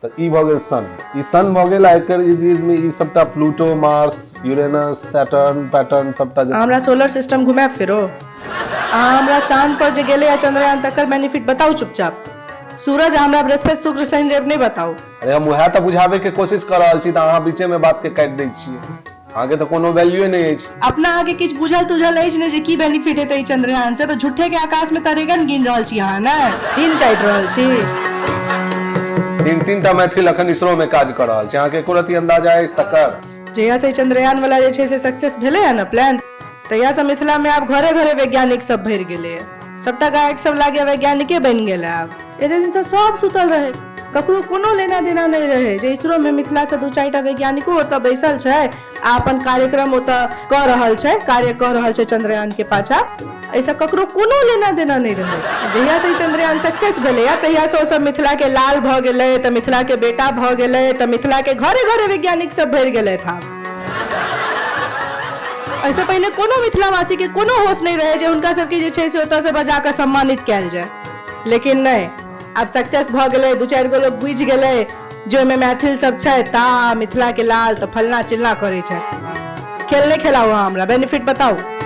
तऽ ई भऽ गेल सन। ई सन भऽ गेल आ एकर इर्द गिर्दमे ई सबटा Pluto, Mars, Uranus, Saturn pattern सबटा जे। हमरा सोलर सिस्टम घुमायब फेरो? अहाँ हमरा चाँद पर जे गेलै चंद्रयान, तकर बेनिफिट बताउ चुपचाप। सूरज आ हमरा बृहस्पति, शुक्र, शनि, रवि नहि बताउ। अरे, हम उएह तऽ बुझाबै के कोशिश कऽ रहल छी, तऽ अहाँ बीचे में बात के काटि दै छियै। अहाँके तऽ कोनो वैल्यूए नहि अछि। अपना अहाँके किछु बुझल तुझल अछि ने जे की बेनिफिट हेतै ई चंद्रयान से? तऽ झूठे के आकाश में तरेगन गिन रहल छी अहाँ ने, दिन काटि रहल छी। तीन तीन टा मैथिल अखन इसरो में काज कऽ रहल छै, अहाँके एको रति अंदाजा अछि तकर? जहिया से ई चंद्रयान वाला जे छै से सक्सेस भेलै है ने प्लान, तहिया से मिथिला में आब घरे घरे वैज्ञानिक सब भरि गेलै। सबटा गायक सब लागैया वैज्ञानिके बनि गेल आब। एते दिन से सब सुतल रहे, ककरो कोनो लेना देना नहि रहे जे इसरो में मिथिला से दू चारिटा वैज्ञानिको ओतऽ बैसल छै आ अपन कार्यक्रम ओतऽ कऽ रहल छै, कार्य कऽ रहल छै चंद्रयान के पाछा। एहिसँ ककरो कोनो लेना देना नहि रहै। जहिया से ई चंद्रयान सक्सेस भेलैया, तहिया से ओसब मिथिला के लाल भऽ गेलै, तऽ मिथिला के बेटा भऽ गेलै, तऽ मिथिला के घरे घरे वैज्ञानिक सब भरि गेलथि आब। एहिसँ पहिने कोनो मिथिलावासी के कोनो होश नहि रहै जे हुनका सबके जे छै से ओतऽ से बजा कऽ सम्मानित कयल जाय। लेकिन नहि, आब सक्सेस भऽ गेलै, दू चारि गो लोक बुझि गेलै जे ओहिमे मैथिल सब छै, ता मिथिला के लाल तऽ फलना चिलना करै छै। खेल नहि खेलाउ अहाँ हमरा, बेनिफिट बताउ।